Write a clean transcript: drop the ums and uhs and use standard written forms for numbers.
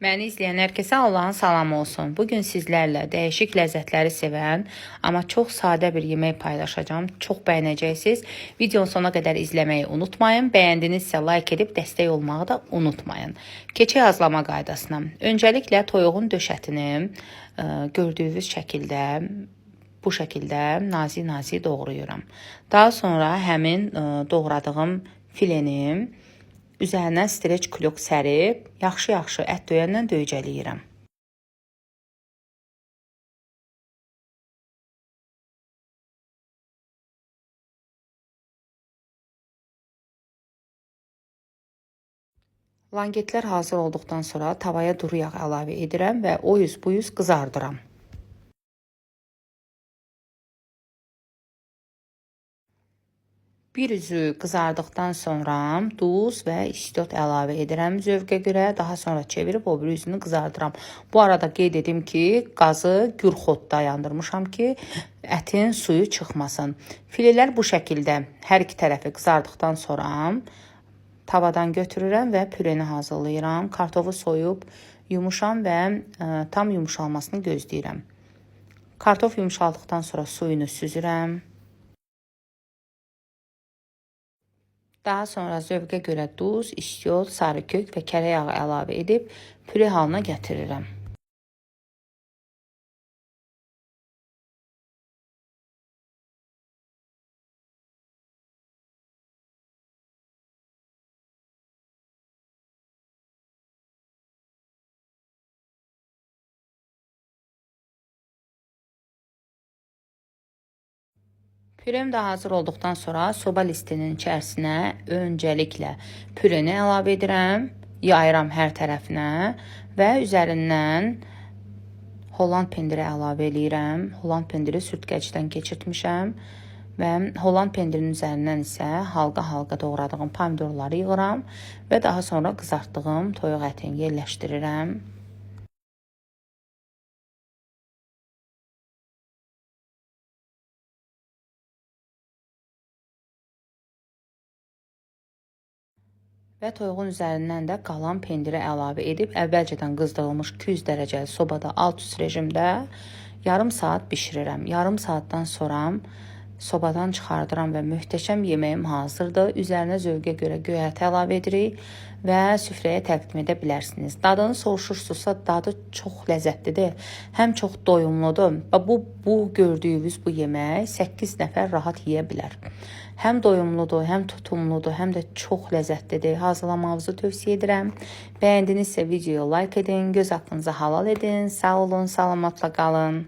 Məni izləyən hər kəsə Allahın salamı olsun. Bugün sizlərlə dəyişik ləzzətləri sevən, amma çox sadə bir yemək paylaşacağam. Çox bəyənəcəksiniz. Videonun sonuna qədər izləməyi unutmayın. Bəyəndinizsə like edib dəstək olmağı da unutmayın. Keçək hazırlama qaydasına. Öncəliklə toyuğun döş ətini gördüyünüz şəkildə bu şəkildə nazik-nazik doğrayıram. Daha sonra həmin doğradığım fileni üzərinə streç klok sərib, yaxşı-yaxşı ət döyəndən döyücələyirəm. Langetlər hazır olduqdan sonra tavaya duru yağ əlavə edirəm və o yüz bu yüz qızardıram. Bir üzü qızardıqdan sonra duz və istiot əlavə edirəm zövqə görə. Daha sonra çevirib o biri üzünü qızardıram. Bu arada qeyd edim ki, qazı gür xodda yandırmışam ki, ətin suyu çıxmasın. Filelər bu şəkildə hər iki tərəfi qızardıqdan sonra tavadan götürürəm və püreni hazırlayıram. Kartofu soyub yumuşam və tam yumuşalmasını gözləyirəm. Kartof yumuşaldıqdan sonra suyunu süzürəm. Daha sonra zövqə görə duz, istiot, sarı kök və kərə yağı əlavə edib püre halına gətirirəm. Pürem də hazır olduqdan sonra soba listinin içərisinə öncəliklə püreni əlavə edirəm, yayıram hər tərəfinə və üzərindən Holland pendiri əlavə eləyirəm. Holland pendiri sürtkəcdən keçirtmişəm və Holland pendirinin üzərindən isə halqa-halqa doğradığım pomidorları yığıram və daha sonra qızartdığım toyuq ətini yerləşdirirəm. Və toyuğun üzərindən də qalan pendiri əlavə edib əvvəlcədən qızdırılmış 200 dərəcəli sobada alt-üst rejimdə yarım saat bişirirəm. Yarım saatdan sonra sobadan çıxardıram və möhtəşəm yeməyim hazırdır. Üzərinə zövqə görə göyərti əlavə edirik və süfrəyə təqdim edə bilərsiniz. Dadını soruşursunuzsa, dadı çox ləzzətlidir. Həm çox doyumludur. Bu gördüyünüz bu yemək 8 nəfər rahat yeyə bilər. Həm doyumludur, həm tutumludur, həm də çox ləzzətlidir. Hazırlamağınızı tövsiyə edirəm. Bəyəndinizsə videoyu like edin, göz haqqınızı halal edin. Sağ olun, salamatla qalın.